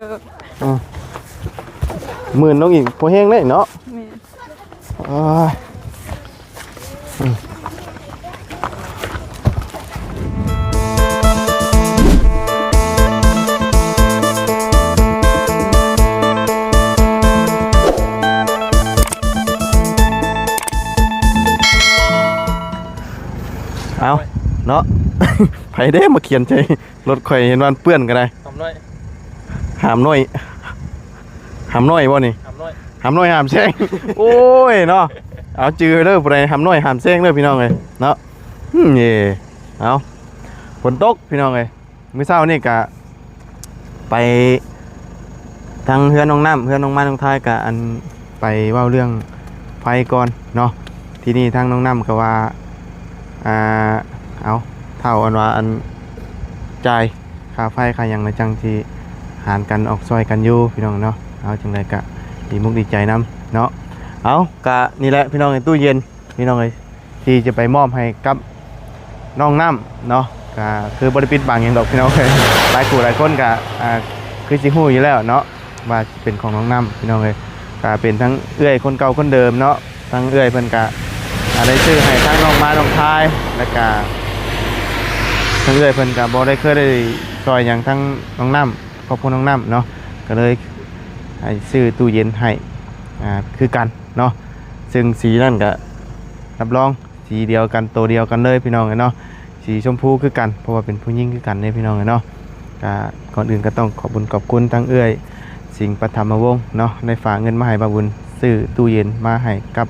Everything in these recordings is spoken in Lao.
ເອີ ອືມ ໝື່ນລົງອີກພໍແຮງເດ້ເນາະ. ແມ່ນ. ໂອ້ຍ ອືມ ເອົາເນາະ ໃຜເດ້ມາຂຽນໃສ່ ລົດຂ້ອຍເຫັນວ່າມັນເປື້ອນກໍໄດ້. ຫາມນ້ອຍ ຫາມນ້ອຍ ຫາມນ້ອຍບໍ່ນີ້? ຫາມນ້ອຍ ຫາມນ້ອຍຫາມແຊງ. ໂອ້ຍເນາະ ເອົາຈື່ໄວ້ເດີ ຜູ້ໃດຫາມນ້ອຍຫາມແຊງເດີພີ່ນ້ອງເອີຍເນາະ. ອືມ ເອີ ເອົາ ຝົນຕົກພີ່ນ້ອງເອີຍ. ມື້ເຊົ້ານີ້ກະໄປທາງເຮືອນນ້ອງນ້ຳ ເຮືອນນ້ອງມາ ນ້ອງທາຍ ກະອັນ ໄປເວົ້າເລື່ອງໄຟກ່ອນເນາະ. ທີນີ້ທາງນ້ອງນ້ຳກໍວ່າ ອ່າ ເອົາ ເທົ່າອັນວ່າ ອັນ ຈ່າຍຄ່າໄຟຄ່າຫຍັງ ແລ້ວຈັ່ງຊິຫານກັນອອກຊ່ອຍກັນຢູ່ ພີ່ນ້ອງເນາະ. ເອົາ ຈັ່ງໃດກໍດີມຸກດີໃຈນຳເນາະ. ເອົາ ກະນີ້ແຫຼະ ພີ່ນ້ອງເອີຍ ຕູ້ເຢັນ ພີ່ນ້ອງເອີຍ ທີ່ຈະໄປມອບໃຫ້ກັບນ້ອງນ້ຳເນາະ. ກໍຄືບໍ່ໄດ້ປິດບັງຫຍັງດອກ ພີ່ນ້ອງເອີຍ ຫຼາຍຜູ້ຫຼາຍຄົນກໍ ອ່າ ຄືຊິຮູ້ຢູ່ແລ້ວເນາະ ວ່າເປັນຂອງນ້ອງນ້ຳ ພີ່ນ້ອງເອີຍ. ກໍເປັນທັງເອື້ອຍຄົນເກົ່າຄົນເດີມເນາະ. ທາງເອື້ອຍເພິ່ນກໍ ອ່າ ໄດ້ຊື້ໃຫ້ທັງນ້ອງມາ ນ້ອງທາຍ ແລ້ວກໍທາງເອື້ອຍເພິ່ນກໍບໍ່ໄດ້ເຄີຍໄດ້ຊ່ອຍຫຍັງທັງນ້ອງນ້ຳ ຄອບຄົວນ້ອງນ້ຳເນາະ ກໍເລີຍໃຫ້ຊື້ຕູ້ເຢັນໃຫ້ ອ່າ ຄືກັນເນາະ. ເຊິ່ງສີນັ້ນກໍຮັບຮອງ ສີດຽວກັນ ໂຕດຽວກັນເລີຍ ພີ່ນ້ອງເອີຍເນາະ ສີຊົມພູຄືກັນ ເພາະວ່າເປັນຜູ້ຍິງຄືກັນເດ້ ພີ່ນ້ອງເອີຍເນາະ. ກະກ່ອນອື່ນກໍຕ້ອງຂອບບຸນຂອບຄຸນທາງເອື້ອຍສິງປະຖຳມະວົງເນາະ ໄດ້ຝາກເງິນມາໃຫ້ບ່າວບຸນ ຊື້ຕູ້ເຢັນມາໃຫ້ກັບ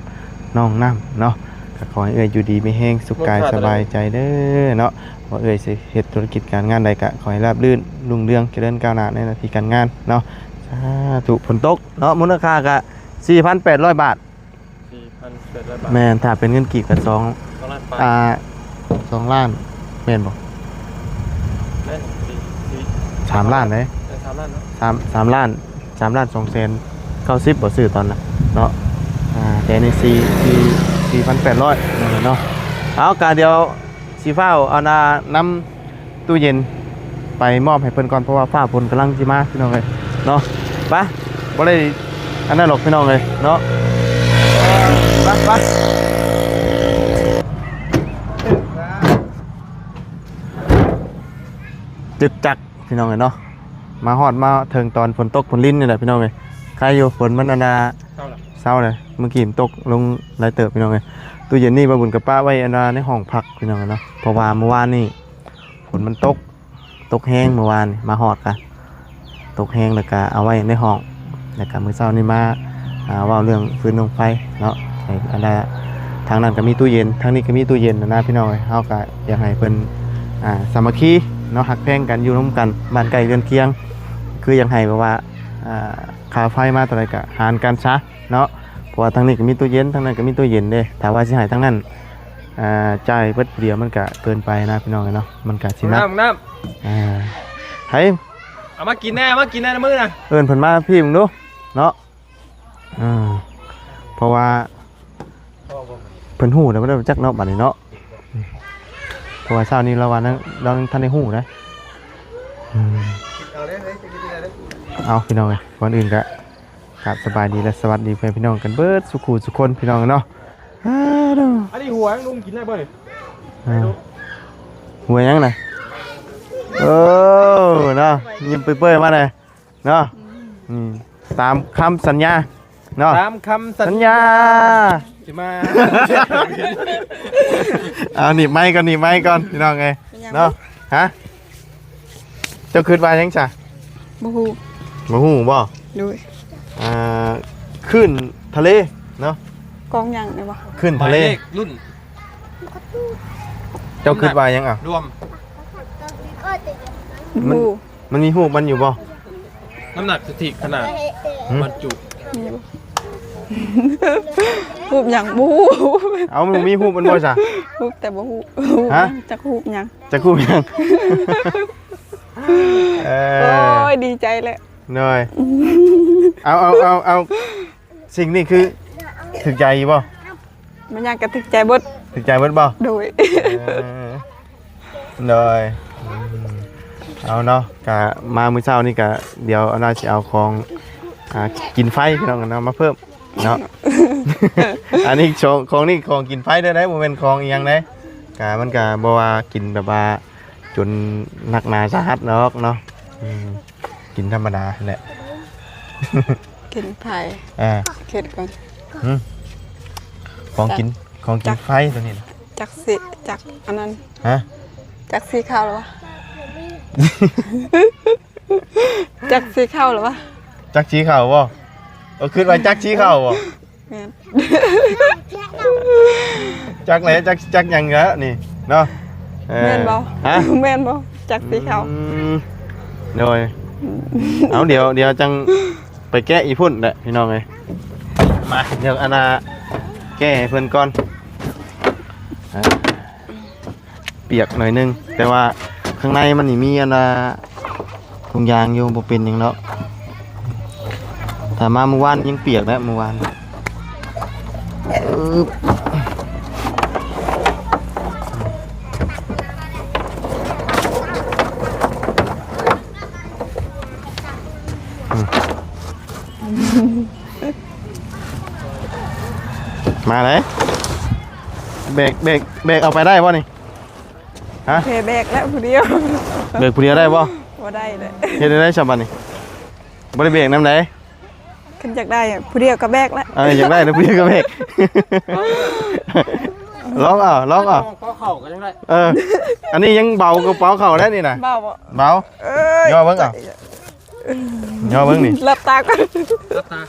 ນ້ອງນ້ຳເນາະ. ກໍຂໍໃຫ້ເອື້ອຍຢູ່ດີມີແຮງ ສຸກກາຍສະບາຍໃຈເດີເນາະ. ວ່າເອື້ອຍຊິເຮັດທຸລະກິດການງານໃດ ກໍຂໍໃຫ້ລາບລື່ນ ຮຸ່ງເຮືອງ ຈະເລີນກ້າວໜ້າໃນໜ້າທີ່ການງານເນາະ. ສາທຸ. ຝົນຕົກເນາະ ມູນຄ່າກໍສີ່ພັນແປດຮ້ອຍບາດ ສີ່ພັນແປດຮ້ອຍບາດ ແມ່ນ ຖ້າເປັນເງິນກີບກໍສອງ ສອງລ້ານປາຍ ອ່າ ສອງລ້ານ ແມ່ນບໍ່? ແມ່ນ ສາມລ້ານເດ້ ເອີ ສາມລ້ານເນາະ ສາມ ສາມລ້ານ ສາມລ້ານສອງແສນເກົ້າສິບບໍ່ ຊື້ຕອນນັ້ນເນາະ. ອ່າ ແຕ່ນີ້ສີ່ ສີ່ ສີ່ພັນແປດຮ້ອຍເນາະ. ເອົາ ກະດຽວ ຊິຟ້າວ ອັນນ່າ ນຳຕູ້ເຢັນໄປມອບໃຫ້ເພິ່ນກ່ອນ ເພາະວ່າຟ້າຝົນກຳລັງຊິມາ ພີ່ນ້ອງເອີຍເນາະ. ໄປ ບໍ່ໄດ້ອັນນັ້ນດອກ ພີ່ນ້ອງເອີຍເນາະ. ໄປ ໄປ ຈຶກຈັກ ພີ່ນ້ອງເອີຍເນາະ. ມາຮອດມາເຖິງຕອນຝົນຕົກຝົນລິນນີ້ແຫຼະ ພີ່ນ້ອງເອີຍ. ໃຄຢູ່ ຝົນມັນອັນນ່າ ເຊົາແລ້ວ ເຊົາແລ້ວ ມື້ກີ້ມັນຕົກລົງຫຼາຍເຕີບ ພີ່ນ້ອງເອີຍ. ຕູ້ເຢັນນີ້ບ່າວບຸນກໍປະໄວ້ອັນວ່າໃນຫ້ອງພັກ ພີ່ນ້ອງເອີຍເນາະ ເພາະວ່າມື້ວານນີ້ຝົນມັນຕົກ ຕົກແຮງ ມື້ວານນີ້ມາຮອດກະຕົກແຮງ ແລ້ວກະເອົາໄວ້ໃນຫ້ອງ ແລ້ວກະມື້ເຊົ້ານີ້ມາ ອ່າ ເວົ້າເລື່ອງຟືນເລື່ອງໄຟເນາະ. ໃຫ້ອັນນ່າ ທາງນັ້ນກໍມີຕູ້ເຢັນ ທາງນີ້ກໍມີຕູ້ເຢັນນະ ພີ່ນ້ອງເອີຍ. ເຮົາກໍຢາກໃຫ້ເພິ່ນ ອ່າ ສາມັກຄີເນາະ ຮັກແພງກັນ ຢູ່ຮ່ວມກັນ ບ້ານໃກ້ເຮືອນຄຽງ ຄືຢາກໃຫ້ແບບວ່າ ອ່າ ຄ່າໄຟມາເທົ່າໃດກໍຫານກັນຊະເນາະ ເພາະວ່າທາງນີ້ກໍມີຕູ້ເຢັນ ທາງນັ້ນກໍມີຕູ້ເຢັນເດ້. ຖ້າວ່າຊິໃຫ້ທາງນັ້ນ ອ່າ ຈ່າຍເບິດຜູ້ດຽວມັນກະເກີນໄປນະ ພີ່ນ້ອງເອີຍເນາະ ມັນກະຊິໜັກ. ນ້ຳ ນ້ຳ ອ່າ ໃຫ້ ເອົາມາກິນແດ່ ເອົາມາກິນແດ່ນະມື້ນະ. ເອີ້ນເພິ່ນມາພີ້ເບິ່ງດູເນາະ. ອ່າ ເພາະວ່າເພິ່ນຮູ້ແລ້ວ ບໍ່ໄດ້ຈັກເນາະ ບັດນີ້ເນາະ. ເພາະວ່າເຊົ້ານີ້ລາວວ່ານະ ລາວຍັງທັນໄດ້ຮູ້ນະ. ອືມ ເອົາ ພີ່ນ້ອງເອີຍ ກ່ອນອື່ນກະ ກາບສະບາຍດີ ແລະ ສະຫວັດດີເພື່ອນພີ່ນ້ອງກັນເບິດສູ່ຄູ່ສູ່ຄົນ ພີ່ນ້ອງເນາະ. ອາ ອັນນີ້ຫົວຫຍັງ ລຸງກິນໄດ້ບໍ່ນີ້? ອ່າ ຫົວຫຍັງນະ? ເອີ ເນາະ ຍິ້ມເປີຍໆມາແດ່ເນາະ. ອືມ ຕາມຄຳສັນຍາເນາະ ຕາມຄຳສັນຍາ ສັນຍາ ຊິມາ. ເອົາ ໜີບໄມກ່ອນ ໜີບໄມກ່ອນ ພີ່ນ້ອງເອີຍ ເປັນຫຍັງ ເນາະ. ຮະ ເຈົ້າຄິດວ່າຫຍັງຊະ? ບໍ່ຮູ້ ບໍ່ຮູ້ບໍ່? ໂດຍ ອ່າ ຄື້ນທະເລເນາະ ກອງຫຍັງນີ້ບໍ່? ຄື້ນທະເລ ໝາຍເລກ ລຸ້ນ ເຈົ້າຄິດວ່າຫຍັງ? ເອົາ ລວມ ມັນ ບໍ່ຮູ້ ມັນມີຮູບມັນຢູ່ບໍ່? ນ້ຳໜັກສະຖິກຂະໜາດ ຫືມ ບັນຈຸ ມີບໍ່? ຮູບຫຍັງ? ບໍ່ຮູ້ ເອົາ ມັນມີຮູບມັນບໍ່ຊະ? ຮູ້ແຕ່ບໍ່ຮູ້ ຮະ ຈັກຮູບຫຍັງ? ຈັກຮູບຫຍັງ? ເອີ ໂອ້ຍ ດີໃຈແຫຼະ ໂດຍ. ເອົາ ເອົາ ເອົາ ເອົາ ສິ່ງນີ້ຄືຖືກໃຈຢູ່ບໍ່? ມັນຫຍັງກໍຖືກໃຈເບິດ ຖືກໃຈເບິດບໍ່? ໂດຍ ເອີ ໂດຍ ອືມ ເອົາເນາະ ກະມາມື້ເຊົ້ານີ້ກະ ດຽວອັນນ່າຊິເອົາຂອງ ອ່າ ກິນໄຟພີ່ນ້ອງເນາະ ມາເພີ່ມເນາະ. ອັນນີ້ຂອງ ຂອງນີ້ຂອງກິນໄຟເດີ ບໍ່ແມ່ນຂອງອີ່ຫຍັງເດ້. ກະມັນກະບໍ່ວ່າກິນແບບວ່າຈົນໜັກໜາສາຫັດດອກເນາະ ອືມ ກິນທຳມະດາແຫຼະ. ກິນໄຟ ອ່າ ຄິດກ່ອນ ຫື ຂອງກິນ ຈັກ ຂອງກິນ ຈັກໄຟຕົວນີ້ນະ ຈັກຊິ ຈັກອັນນັ້ນ ຮະ ຈັກສີຂາວລະວະ ຈັກສີຂາວລະວະ ຈັກສີຂາວບໍ່? ເອີ ຄິດວ່າຈັກສີຂາວບໍ່? ແມ່ນ ຈັກແຫຼະ ຈັກ ຈັກຫຍັງລະນີ້ເນາະ. ເອີ ແມ່ນບໍ່? ຮະ ແມ່ນບໍ່? ຈັກສີຂາວ ອືມ ໂດຍ ເອົາ ດຽວ ດຽວຈັ່ງໄປແກະອີ່ພຸ້ນແຫຼະພີ່ນ້ອງເອີຍ. ມາ ດຽວອັນນ່າແກະໃຫ້ເພິ່ນກ່ອນ ເອີ ປຽກໜ້ອຍໜຶ່ງ ແຕ່ວ່າຂ້າງໃນມັນນີ້ມີອັນນ່າ ຖົງຢາງຢູ່ ບໍ່ເປັນຫຍັງດອກ. ຖ້າມາມື້ວານຍັງປຽກແຫຼະ ມື້ວານ ອຶບ ອືມ ມາເລີຍ ແບກ ແບກ ແບກເອົາໄປໄດ້ບໍ່ນີ້? ຮະ ໂອເຄ ແບກແລ້ວຜູ້ດຽວ ແບກຜູ້ດຽວໄດ້ບໍ່? ບໍ່ໄດ້ເລີຍ ເຮັດແນວໃດຊະບັດນີ້? ບໍ່ໄດ້ແບກນຳໃດ? ຄັນຢາກໄດ້ຜູ້ດຽວກໍແບກແຫຼະ ເອີ ຢາກໄດ້ນຳຜູ້ດຽວກໍແບກ ລອງເອົາ ລອງເອົາ ເປົາເຂົ້າກໍຍັງໄດ້ ເອີ ອັນນີ້ຍັງເບົາກວ່າເປົາເຂົ້າໄດ້ນີ້ນະ ເບົາບໍ່? ເບົາ ເອີຍ ຍໍເບິ່ງເອົາ ຍໍເບິ່ງນີ້ ຫຼັບຕາກ່ອນ ຫຼັບຕາ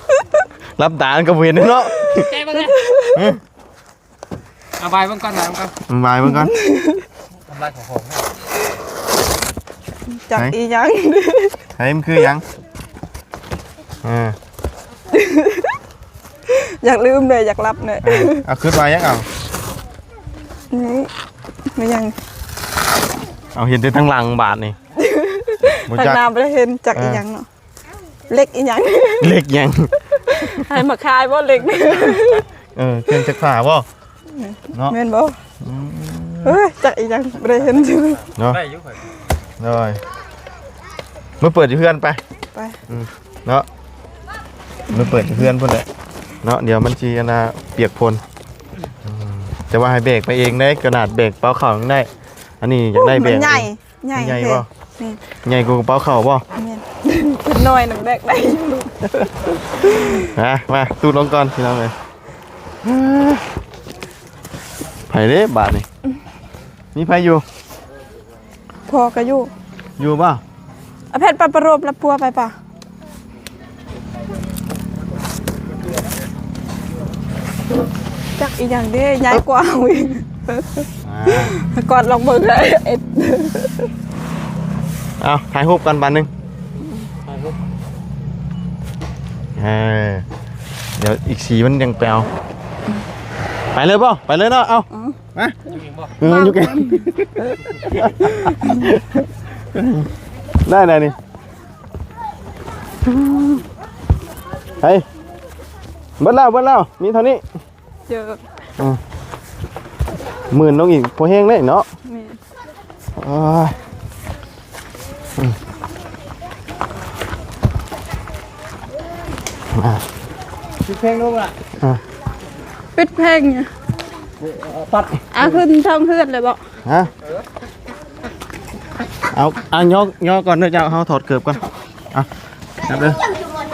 ຫຼັບຕາມັນກໍບໍ່ເຫັນເນາະ ແກະເບິ່ງແດ່ ຫຶ ເອົາບາຍເບິ່ງກ່ອນ ບາຍເບິ່ງກ່ອນ ບາຍເບິ່ງກ່ອນ ທຳລາຍຂອງຂອງ ຈັກ ໃສ ອີຫຍັງ ໃສ ມັນຄືຫຍັງ? ເອີ ຢາກລືມເດ້ ຢາກຫຼັບເດ້ ເອີ ເອົາ ຄິດວ່າຫຍັງເອົາ ອືມ ແມ່ນຫຍັງ? ເອົາ ເຫັນແຕ່ທາງຫຼັງບາດນີ້ ບໍ່ຈັກ ທາງໜ້າບໍ່ໄດ້ເຫັນ ຈັກ ເອີ ອີຫຍັງເນາະ. ເຫຼັກອີຫຍັງ? ເຫຼັກຫຍັງ? ໃຫ້ມາຂາຍບໍ່ເຫຼັກ? ເອີ ເຄື່ອງຊັກຜ້າບໍ່? ເນາະ ແມ່ນບໍ່? ອືມ ເອີຍ ຈັກອີຫຍັງ ບໍ່ໄດ້ເຫັນຊື່ເນາະ ໄດ້ຢູ່ຂ້ອຍ ໂດຍ ມາເປີດຢູ່ເຮືອນໄປ ໄປ ອືມ ເນາະ ມາເປີດຢູ່ເຮືອນພຸ້ນແຫຼະເນາະ ດຽວມັນຊິອັນນ່າປຽກຝົນ ອືມ ແຕ່ວ່າໃຫ້ແບກໄປເອງໄດ້ ຂະໜາດແບກເປົາເຂົ້າຍັງໄດ້ ອັນນີ້ຢາກໄດ້ແບກ ໂອ້ຍ ມັນໃຫຍ່ ໃຫຍ່ ໃຫຍ່ບໍ່? ແມ່ນ ໃຫຍ່ກວ່າກະເປົາເຂົ້າບໍ່? ແມ່ນ ເປັນໜ້ອຍໜຶ່ງແບກໄດ້ຢູ່ ມາ ມາ ຕູດລົງກ່ອນພີ່ນ້ອງເອີຍ ໃຜເດ້ບາດນີ້ ມີໃຜຢູ່? ພໍ່ກໍຢູ່ ຢູ່ບໍ່? ອາແພດ ໄປປະໂຣບແລ້ວປົວໄປປະ ຈັກອີຫຍັງເດ້ ໃຫຍ່ກວ່າເຮົາອີກ ອ່າ ກອດລອງເບິ່ງເອີຍ ເອົາ ຖ່າຍຮູບກັນບາດໜຶ່ງ ຖ່າຍຮູບ ເອີ ດຽວອີກສີ່ມັນຍັງໄປເອົາ ໄປເລີຍບໍ່? ໄປເລີຍເນາະ ເອົາ ມາ ເອີ ຢູ່ແກ ໄດ້ ໄດ້ນີ້ ເຮີ້ຍ ເບິດແລ້ວ ເບິດແລ້ວ ມີເທົ່ານີ້ ເຈີ ອືມ ໝື່ນລົງອີກ ພໍແຮງເດ້ເນາະ ແມ່ນ ໂອ້ຍ ອືມ ມາ ປິດເພງລົງລະ ອ່າ ປິດເພງ ເອີ ປັດ ອ່າ ຂຶ້ນທ້ອງເຮືອນເລີຍບໍ່? ຮະ ເອົາ ອ່າ ຍໍ ຍໍກ່ອນເດີເຈົ້າ ເຮົາຖອດເກີບກ່ອນ ອ່ະ ຈັບເດີ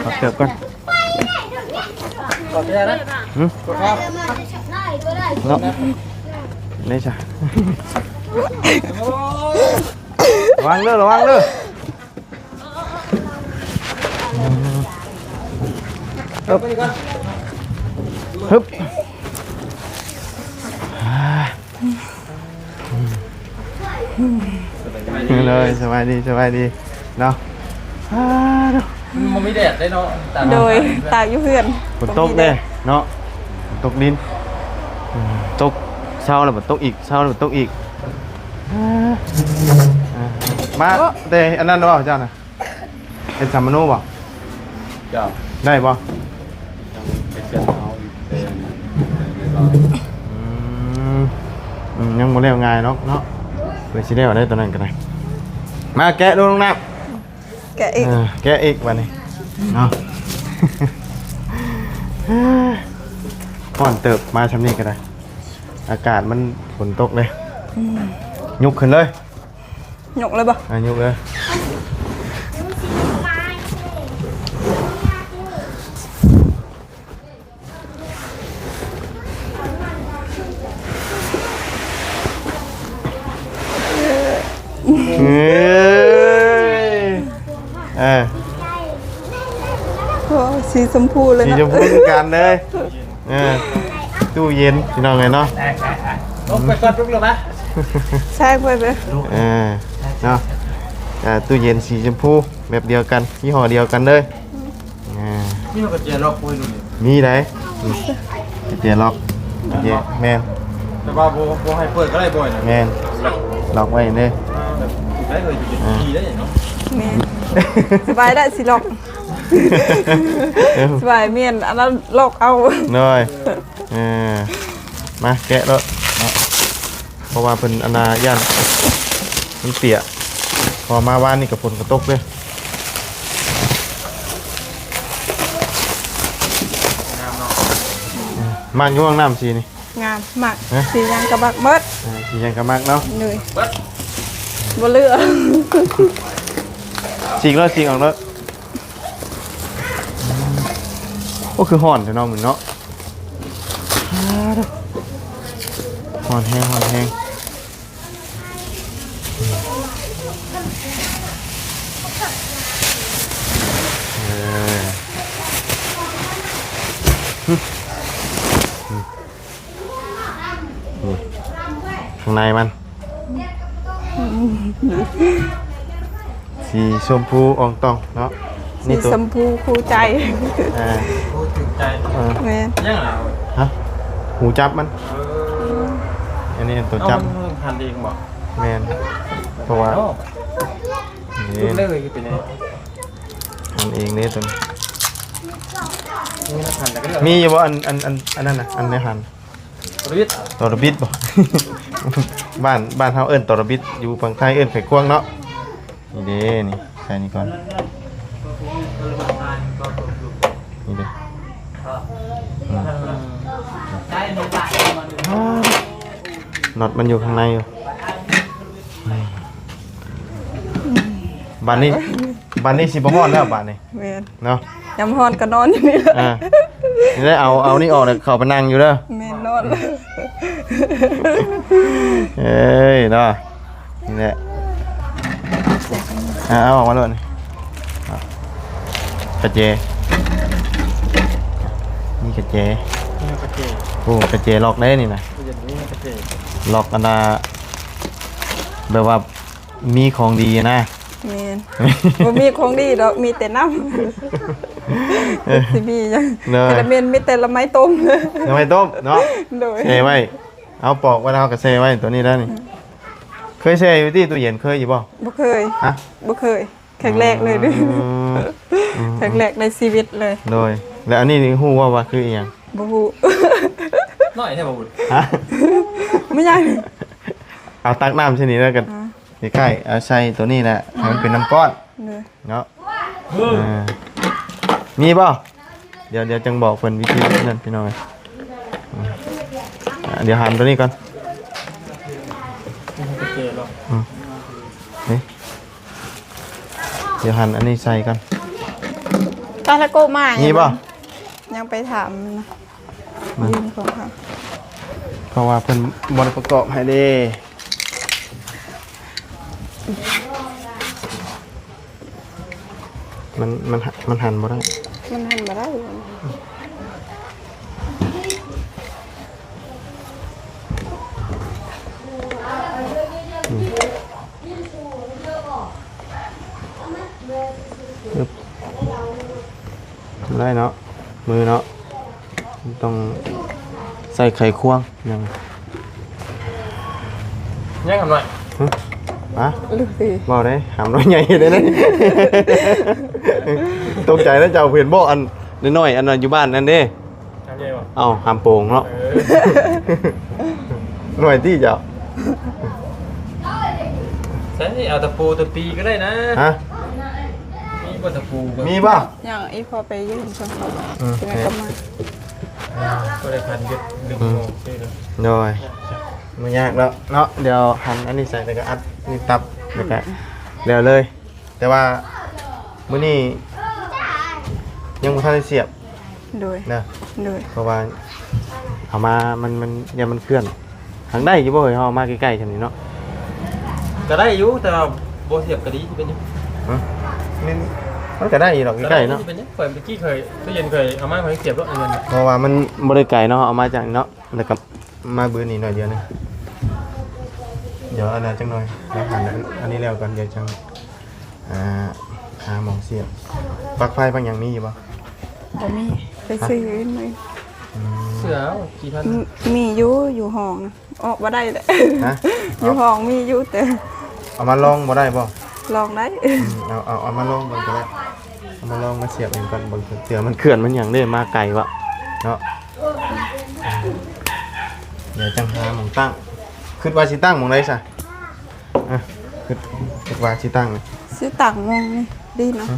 ຖອດເກີບກ່ອນ ຖອດເກີບນະ ຫຶ ຖອດເກີບ ເນາະ ນີ້ຊະ ລະວັງເດີ ລະວັງເດີ ຮຶບ ຮຶບ ເລີຍ ສະບາຍດີ ສະບາຍດີເນາະ ອາ ມັນບໍ່ມີແດດເດ້ເນາະ ໂດຍ ຕາກຢູ່ເຮືອນ ຝົນຕົກເດ້ເນາະ ຝົນຕົກດິນ ອືມ ຕົກເຊົ້າແລ້ວບັດຕົກອີກ ເຊົ້າແລ້ວບັດຕົກອີກ ອາ ມາແຕ່ອັນນັ້ນບໍ່ເຈົ້ານະ? ເຮັດສຳມະໂນບໍ່? ເຈົ້າ ໄດ້ບໍ່? ເຮັດເຮືອນເຮົາອີກແຕ່ ອືມ ອືມ ຍັງບໍ່ແລ້ວງ່າຍດອກເນາະ ເພິ່ນຊິແລ້ວໄດ້ຕອນນັ້ນກໍໄດ້ ມາແກະດູນ້ອງນ້ຳ ແກະອີກ ເອີ ແກະອີກບາດນີ້ເນາະ. ຮ້ອນເຕີບ ມາຊ່ຳນີ້ກໍໄດ້ ອາກາດມັນຝົນຕົກເດ້. ອືມ ຍົກຂຶ້ນເລີຍ. ຍົກເລີຍບໍ່? ອ່າ ຍົກເລີຍ. ເອີ ເອີ ໂອ້ ສີຊົມພູເລີຍ ສີຊົມພູຄືກັນເລີຍ. ເອີ ຕູ້ເຢັນພີ່ນ້ອງເອີຍເນາະ. ລົງໄປກ່ອນ ລຸກແລ້ວນະ ແຊງໄປເລີຍ. ເອີ ເນາະ ອ່າ ຕູ້ເຢັນສີຊົມພູແບບດຽວກັນ ຍີ່ຫໍ້ດຽວກັນເລີຍ. ອ່າ ມີກະແຈລັອກບໍ່ລຸງ? ມີໄດ໋ ກະແຈລັອກ ກະແຈ ແມ່ນ ແຕ່ວ່າບໍ່ ບໍ່ໃຫ້ເປີດກໍໄດ້ບໍ່ນະ. ແມ່ນ ລັອກໄວ້ເດ້ ແບບໄດ້ເລີຍ ອ່າ ດີໄດ້ເນາະ. ແມ່ນ ສະບາຍໄດ້ ຊິລັອກ ສະບາຍ ແມ່ນ ອັນນັ້ນລັອກເອົາ ໂດຍ. ເອີ ມາແກະໂລດເນາະ ເພາະວ່າເພິ່ນອັນນ່າຢ້ານມັນເປຍກ ເພາະວ່າມາວານນີ້ກໍຝົນກໍຕົກເດ້. ງາມເນາະ ມັກຢູ່ ນ້ຳສີນີ້ ງາມ ມັກ ຮະ ສີຫຍັງກໍມັກໝົດ ເອີ ສີຫຍັງກໍມັກເນາະ. ໂດຍ ບໍ່ເລືອກ ສີກໂລດ ສີອອກໂລດ. ໂອ້ ຄືຮ້ອນແທ້ເນາະມື້ນີ້ເນາະ. ຮ້ອນແຮງ ຮ້ອນແຮງ ເອີ ນີ້ ຂ້າງໃນມັນ ສີຊົມພູອ່ອງຕ່ອງເນາະ. ສີຊົມພູຄູ່ໃຈ ອ່າ ຄູ່ຖືກໃຈ ເອີ ແມ່ນ ຍັງລະ ຮະ ຫູຈັບມັນ ເອີ ອັນນີ້ຕົວຈັບ ເອົ້າ ມັນຫັນເອງບໍ່? ແມ່ນ ເພາະວ່າ ເນາະ ນີ້ ເລີຍເປັນຫຍັງ ຫັນເອງເດ້ຕົວນີ້. ມີຢູ່ບໍ່ ອັນ ອັນ ອັນ ອັນນັ້ນນະ ອັນໃນຫັ້ນ ຕອລະບິດ ຕອລະບິດບໍ່? ບ້ານ ບ້ານເຮົາເອີ້ນຕອລະບິດ ຢູ່ຝັ່ງໄທເອີ້ນໄຂຄວງເນາະ. ນີ້ເດ້ ນີ້ ໃສ່ນີ້ກ່ອນ ນີ້ເດ້ ອືມ ນັອດມັນຢູ່ຂ້າງໃນຢູ່. ບາດນີ້ ບາດນີ້ຊິບໍ່ຮ້ອນແລ້ວບາດນີ້ ແມ່ນ ເນາະ ຍາມຮ້ອນກໍນອນຢູ່ນີ້ແຫຼະ. ອ່າ ນີ້ແຫຼະ ເອົາ ເອົານີ້ອອກແລ້ວເຂົ້າໄປນັ່ງຢູ່ເດີ. ແມ່ນ ນອນ ເອີຍເນາະ ນີ້ແຫຼະ ອ່າ ເອົາອອກມາໂລດນີ້ ກະແຈ ມີກະແຈ ມີກະແຈ ໂອ້ ກະແຈລັອກໄດ້ນີ້ນະ ລັອກອັນນ່າ ແບບວ່າ ມີຂອງດີນະ. ແມ່ນ ບໍ່ມີຂອງດີດອກ ມີແຕ່ນ້ຳ ເອີ ຊິມີຫຍັງ ໂດຍ ແຕ່ລະເມັນມີແຕ່ລະໄມ້ຕົ້ມ ລະໄມ້ຕົ້ມເນາະ. ໂດຍ ແຊ່ໄວ້ ເອົາປອກໄວ້ແລ້ວເຮົາກໍແຊ່ໄວ້ຕົວນີ້ໄດ້ນີ້. ອືມ ເຄີຍແຊ່ຢູ່ຕິ ຕູ້ເຢັນ ເຄີຍຢູ່ບໍ່? ບໍ່ເຄີຍ ຮະ ບໍ່ເຄີຍ ຄັ້ງແລກເລີຍ. ອືມ ຄັ້ງແລກໃນຊີວິດເລີຍ. ໂດຍ ແລ້ວອັນນີ້ຮູ້ບໍ່ວ່າຄືອີ່ຫຍັງ? ບໍ່ຮູ້ ນ້ອຍແທ້ບໍ່ບຸດ ຮະ ບໍ່ໃຫຍ່ ເອົາຕັກນ້ຳໃສ່ນີ້ແລ້ວກໍ ອ່າ ໃກ້ໆ ເອົາໃສ່ຕົວນີ້ແຫຼະ ໃຫ້ມັນເປັນນ້ຳກ້ອນ ໂດຍ ເນາະ. ເອີ ອ່າ ມີບໍ່? ດຽວ ດຽວຈັ່ງບອກເພິ່ນວິທີນັ້ນພີ່ນ້ອງເອີຍ. ອ່າ ດຽວຫັນຕົວນີ້ກ່ອນ ອືມ ນີ້ ດຽວຫັນອັນນີ້ໃສ່ກ່ອນ. ຕາລະໂກະມາ ມີບໍ່? ຍັງໄປຖາມນະ ມາ ຢືມຂອງເຂົາ ເພາະວ່າເພິ່ນບໍ່ໄດ້ປະກອບໃຫ້ເດ້. ມັນ ມັນ ມັນຫັນບໍ່ໄດ້ ມັນຫັນບໍ່ໄດ້. ອືມ ອຶບ ບໍ່ໄດ້ເນາະ ມືເນາະ ຕ້ອງໃຊ້ໄຂຄວງ. ຍັງ ຍັງຫຳນ້ອຍ ຮະ ຫະ ເວົ້າໄດ້ຫຳນ້ອຍໃຫຍ່ເດ້. ຕົກໃຈນະ ເຈົ້າເຫັນບໍ່ ອັນນ້ອຍໆ ອັນນັ້ນຢູ່ບ້ານນັ້ນເດ້. ຫຳໃຫຍ່ບໍ່? ເອົ້າ ຫຳໂປ່ງເນາະ ເອີ ໜ້ອຍຕິເຈົ້າ. ໄດ້ ເອົາຕະປູຕະປີກໍໄດ້ນະ. ຮະ? ມີບໍ່ຕະປູ? ມີບໍ່? ຍັງ ອີ່ພໍ່ໄປຢືມຊ່ອງເຂົາ ອືມ ຈັ່ງໃດກໍມາ. ອ່າ ກໍໄດ້ພັນຢຸດດຶງ ອືມ ອອກຊື່ເນາະ. ໂດຍ ບໍ່ຍາກດອກເນາະ. ດຽວຫັນອັນນີ້ໃສ່ ແລ້ວກໍອັດນີ້ຕັບ ແລ້ວກໍ ອືມ ແລ້ວເລີຍ. ແຕ່ວ່າມື້ນີ້ຍັງບໍ່ທັນໄດ້ສຽບ. ໂດຍ ນະ ໂດຍ ເພາະວ່າເອົາມາ ມັນ ມັນ ຢ້ານມັນເຄື່ອນ. ຫາກໄດ້ຢູ່ບໍ່ເອີຍ ເຮົາເອົາມາໃກ້ໆ ຊ່ຳນີ້ເນາະ? ກໍໄດ້ຢູ່ ແຕ່ວ່າບໍ່ສຽບກໍດີ. ເປັນຫຍັງ? ຮະ? ມັນ ມັນກໍໄດ້ຢູ່ດອກ ໃກ້ໆ ເນາະ. ເປັນຫຍັງ? ຂ້ອຍ ເມື່ອກີ້ຂ້ອຍ ເມື່ອເຢັນຂ້ອຍເອົາມາ ຂ້ອຍສຽບແລ້ວ. ເອີ ເພາະວ່າມັນບໍ່ໄດ້ໄກເນາະ ເຮົາເອົາມາຈາກນີ້ເນາະ. ແລ້ວກໍມາບືນນີ້ໜ້ອຍດຽວໜຶ່ງ. ດຽວອັນນັ້ນຈັກໜ້ອຍ ດຽວຫາອັນນີ້ແລ້ວກ່ອນ ດຽວຈັ່ງ ອ່າ ຫາໝ່ອງສຽບ. ປລັກໄຟປລັກຫຍັງມີຢູ່ບໍ່? ບໍ່ມີ ໄປຊື້ອື່ນມາ. ອືມ ເສື້ອເອົາ ມີຢູ່ ຢູ່ຫ້ອງນະ ອອກບໍ່ໄດ້ແຫຼະ. ຮະ? ຢູ່ຫ້ອງມີຢູ່ ແຕ່ເອົາມາລອງບໍ່ໄດ້ບໍ່? ລອງໄດ້. ອືມ ເອົາ ເອົາ ເອົາມາລອງເບິ່ງກໍໄດ້. ເອົາມາລອງມາສຽບເອງກ່ອນ ເບິ່ງເທື່ອມັນເຄື່ອນມັນຫຍັງເດ້ ມາໄກວະເນາະ. ດຽວຈັ່ງຫາໝ່ອງຕັ້ງ. ຄິດວ່າຊິຕັ້ງໝ່ອງໃດຊະ? ອ່ະ ຄິດ ຄິດວ່າຊິຕັ້ງ ຊິຕັ້ງໝ່ອງນີ້ດີເນາະ. ຮະ?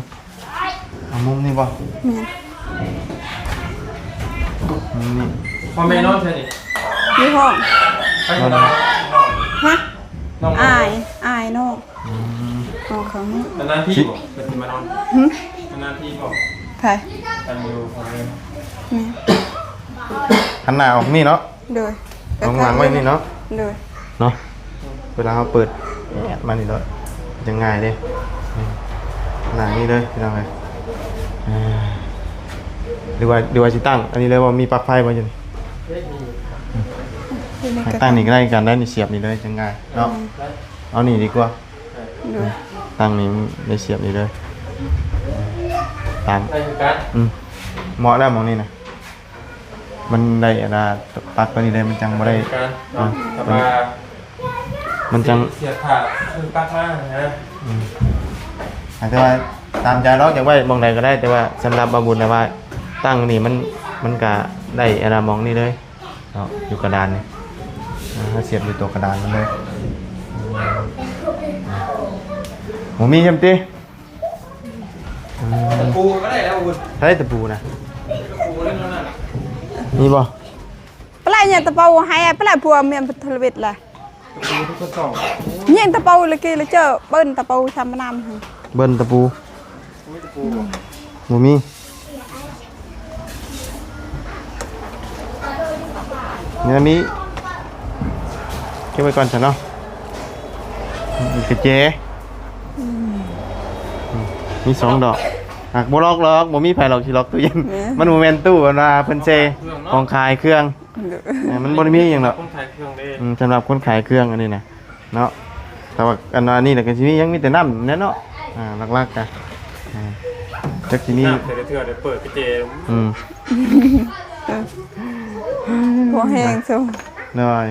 ເອົາມຸມນີ້ບໍ່? ແມ່ນ. ມຸມນີ້. ພໍ່ແມ່ນອນໃສນີ້? ຢູ່ຫ້ອງ. ໃຜນອນ? ຮະ? ນ້ອງ. ອ້າຍ ອ້າຍນ້ອງ. ອືມ ນອນຂ້າງນີ້. ນານໆທີບໍ່ ເພິ່ນຊິມານອນ? ຫຶ? ນານໆທີບໍ່? ໃຜ? ອັນຢູ່ຂ້າງນີ້. ແມ່ນ. ຫັນໜ້າອອກນີ້ເນາະ. ໂດຍ. ເອົາຫວ່າງໄວ້ນີ້ເນາະ. ໂດຍ. ເນາະ ເວລາເຮົາເປີດແອດມານີ້ໂລດ ຈະງ່າຍເດ້. ນີ້ ໜ້ານີ້ເລີຍພີ່ນ້ອງເອີຍ. ເອີ ຫຼືວ່າ ຫຼືວ່າຊິຕັ້ງອັນນີ້ເລີຍບໍ່? ມີປລັກໄຟບໍ່ຢູ່ນີ້? ຕັ້ງນີ້ກໍໄດ້ຄືກັນໄດ໋ ນີ້ສຽບນີ້ເລີຍ ຈະງ່າຍເນາະ. ອືມ ເອົານີ້ດີກວ່າ. ໂດຍ. ຕັ້ງນີ້ໄດ້ສຽບນີ້ເລີຍ ຕັ້ງ ໄດ້ຄືກັນ. ອືມ ເໝາະແລ້ວໝ່ອງນີ້ນະ. ມັນໄດ້ອັນນ່າ ປັກຕົວນີ້ໄດ້ ມັນຈັ່ງບໍ່ໄດ້ ເນາະ ອືມ ແຕ່ວ່າ ມັນຈັ່ງ ເສຍ ເສຍຄ່າຊື້ປັກມານະ. ອືມ ແຕ່ວ່າຕາມໃຈເນາະ ຢາກໄວ້ໝ່ອງໃດກໍໄດ້ ແຕ່ວ່າສຳລັບບ່າວບຸນນະວ່າ ຕັ້ງນີ້ມັນ ມັນກະໄດ້ອັນນ່າ ໝ່ອງນີ້ເລີຍເນາະ ຢູ່ກະດານນີ້. ອ່າ ເຮົາສຽບຢູ່ຕົວກະດານມັນເລີຍ. ບໍ່ມີຫຍັງຕິ? ອືມ ຕະປູກໍໄດ້ແລ້ວ ຕະປູນະ ຕະປູນັ້ນນະ ມີບໍ່? ປະແລຍຕະປູໃຫ້ປະແລຍ ພົວເມຍນພັນທະລະວິດລະ ຕະປູທີ່ຄົນຕ້ອງ ຍິງຕະປູລະກີລະເຈີ ເບິ່ນຕະປູຊຳປະນຳ ເບິ່ນຕະປູ ບໍ່ມີຕະປູບໍ່? ບໍ່ມີ. ແນວນີ້ເກັບໄວ້ກ່ອນຊະເນາະ. ມີກະແຈ ອືມ ອືມ ມີສອງດອກ. ຫາກບໍ່ລັອກດອກ ບໍ່ມີໃຜລັອກ ຊິລັອກຕູ້ເຢັນ. ແມ່ນ ມັນບໍ່ແມ່ນຕູ້ ເພິ່ນວ່າເພິ່ນແຊ່ຂອງຂາຍເຄື່ອງ. ເອີ ມັນບໍ່ໄດ້ມີຫຍັງດອກ ຄົນຂາຍເຄື່ອງເດ້. ອືມ ສຳລັບຄົນຂາຍເຄື່ອງອັນນີ້ນະ. ເນາະ ແຕ່ວ່າອັນ ອັນນີ້ລະກໍຊິມີຫຍັງ ມີແຕ່ນ້ຳແນ່ເນາະ. ອ່າ ຫຼັກໆ ກະ ອ່າ ຈັກຊິມີ ນ້ຳແຕ່ລະເທື່ອໄດ້ເປີດກະເຈ. ອືມ ບໍ່ແຫ້ງ ອ່າ ຊຸມ ໂດຍ.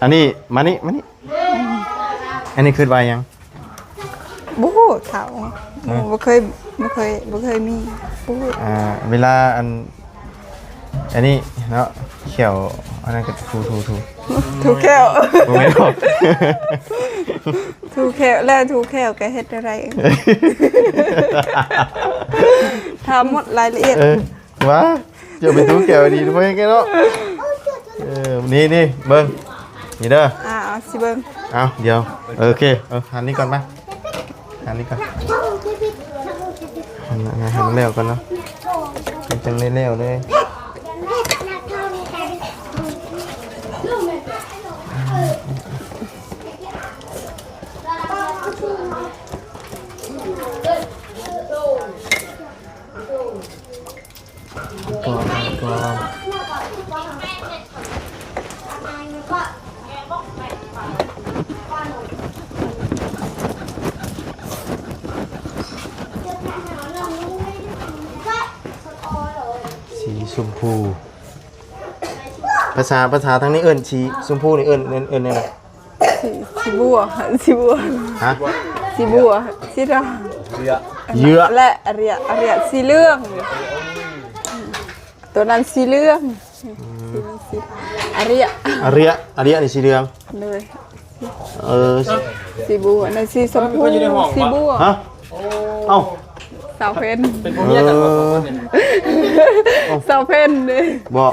ອັນນີ້ ມານີ້ ມານີ້ ອັນນີ້ຄິດວ່າຫຍັງ? ບໍ່ຮູ້ ເຖົ້າ ຮະ? ບໍ່ເຄີຍ ບໍ່ເຄີຍ ບໍ່ເຄີຍມີ ບໍ່ຮູ້. ອ່າ ເວລາອັນ ອັນນີ້ເນາະ ແຂ້ວ ອັນນັ້ນກໍຖູ ຖູ ຖູ ຖູແຂ້ວ ບໍ່ແມ່ນ ຖູແຂ້ວ ແລ້ວຖູແຂ້ວກໍເຮັດແນວໃດ? ຖາມໝົດລາຍລະອຽດ. ເອີ ວ່າ ເຈົ້າໄປຖູແຂ້ວດີ ບໍ່ເຮັດແກເນາະ. ເອີ ນີ້ ນີ້ ເບິ່ງ ນີ້ເດີ. ອ່າ ເອົາ ຊິເບິ່ງ. ເອົາ ດຽວ ໂອເຄ ເອີ ຫັນນີ້ກ່ອນ ມາ ອັນນີ້ກໍ ອັນນັ້ນໃຫ້ມັນແລ້ວກ່ອນເນາະ ມັນຈັ່ງໄດ້ແລ້ວເລີຍ. ກ່ອນ ກ່ອນ ສີຊົມພູ. ພາສາ ພາສາທາງນີ້ເອີ້ນສີຊົມພູນີ້ເອີ້ນ ເອີ້ນ ເອີ້ນແນວໃດ? ສີ ສີບົວ ສີບົວ. ຮະ? ສີບົວ ສີດຳ ເຍືອ ເຍືອ ແລະ ອາເຣຍ ອາເຣຍ ສີເຫຼືອງ ຕົວນັ້ນສີເຫຼືອງ. ອືມ ສີ ສີ ອາເຣຍ ອາເຣຍ ອາເຣຍນີ້ສີເຫຼືອງ. ໂດຍ. ເອີ ສີບົວ ອັນນັ້ນສີຊົມພູ ສີບົວ. ຮະ? ເອົ້າ ສາວເພັນ ເປັນຜົວເມຍກັນບໍ່? ສາວເພັນເດ້. ບໍ່?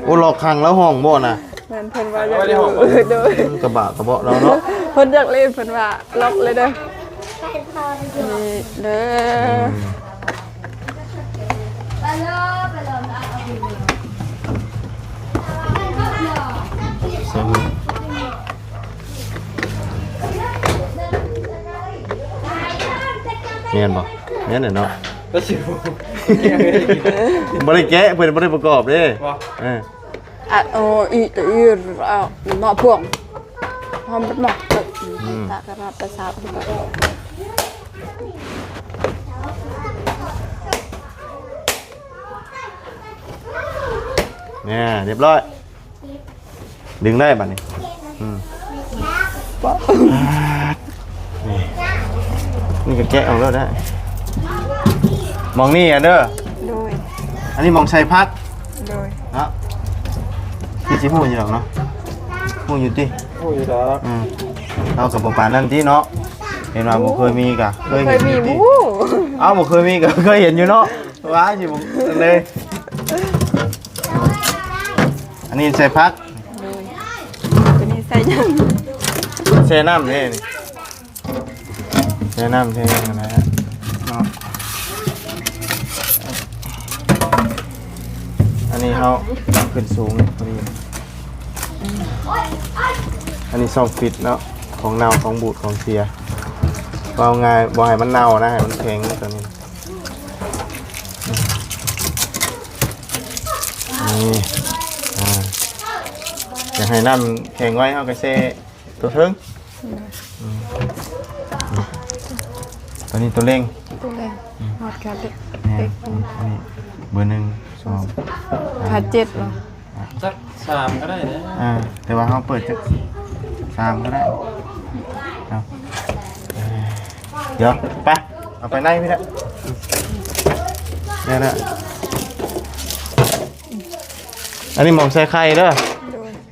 ໂອ້ ລອກຂັງລາວຫ້ອງບໍ່ນະ? ແມ່ນ ເພິ່ນວ່າຢາກຢູ່ ໂດຍ ກະບາກະເບາະລາວເນາະ ເພິ່ນຢາກຫຼິ້ນ ເພິ່ນວ່າລອກເລີຍເດີ. ນີ້ເດີ. ແມ່ນບໍ່? ແມ່ນແຫຼະເນາະ. ບໍ່ໄດ້ແກະ ເພິ່ນບໍ່ໄດ້ປະກອບເດ້. ບໍ່? ເອີ. ອະ ໂອ ອີ ອີ ອະ ມະພວງ ຫອມມາກ ອືມ ຕະກະລາດຕະສາບ ແນ່ ຮຽບຮ້ອຍ ດຶງໄດ້ບາດນີ້. ອືມ ນີ້ ນີ້ກະແກະອອກແລ້ວໄດ້ ໝ່ອງນີ້ອະເດີ. ໂດຍ. ອັນນີ້ໝ່ອງໃສ່ຜັກ. ໂດຍ. ເນາະ ຄືຊິຮູ້ຢູ່ດອກເນາະ ຮູ້ຢູ່ຕິ? ຮູ້ຢູ່ດອກ. ອືມ ເຮົາກະບໍ່ປານນັ້ນຕິເນາະ ເຫັນວ່າບໍ່ເຄີຍມີກະເຄີຍເຫັນຢູ່ຕິ? ບໍ່ເຄີຍມີ. ເອົ້າ ບໍ່ເຄີຍມີກະເຄີຍເຫັນຢູ່ເນາະ ວ່າຊິບໍ່ເລີຍ. ອັນນີ້ໃສ່ຜັກ. ໂດຍ. ໂຕນີ້ໃສ່ຫຍັງ? ແຊ່ນ້ຳເດ້ນີ້. ແນະນຳແທ້ຫັ້ນນະເນາະ. ອັນນີ້ເຮົາຂຶ້ນສູງພໍດີ. ອັນນີ້ຊ່ອງປິດເນາະ ຂອງເນົ່າ ຂອງບູດ ຂອງເສຍ. ເວົ້າງ່າຍ ບໍ່ໃຫ້ມັນເນົ່ານະ ໃຫ້ມັນແຂງໂຕນີ້. ນີ້ ອາ ຢາກໃຫ້ນ້ຳແຂງໄວ ເຮົາກະແຊ່ ໂຕເທິງ. ໂດຍ. ອືມ ໂຕນີ້ໂຕເລັ່ງ ໂຕເລັ່ງ. ອືມ ຮອດການເລັກ ແມ່ນ. ເລັກ ອັນນີ້ເບີໜຶ່ງ ສອງ ຂາດເຈັດບໍ່? ຈັກສາມກະໄດ້ເດ້. ອ່າ ແຕ່ວ່າເຮົາເປີດຈັກສາມກະໄດ້. ເອົາ ດຽວ ໄປ ເອົາໄປໃນພີ້ແຫຼະ. ແມ່ນແຫຼະ. ອັນນີ້ໝ່ອງໃສ່ໄຂ່ເດີ. ໂດຍ.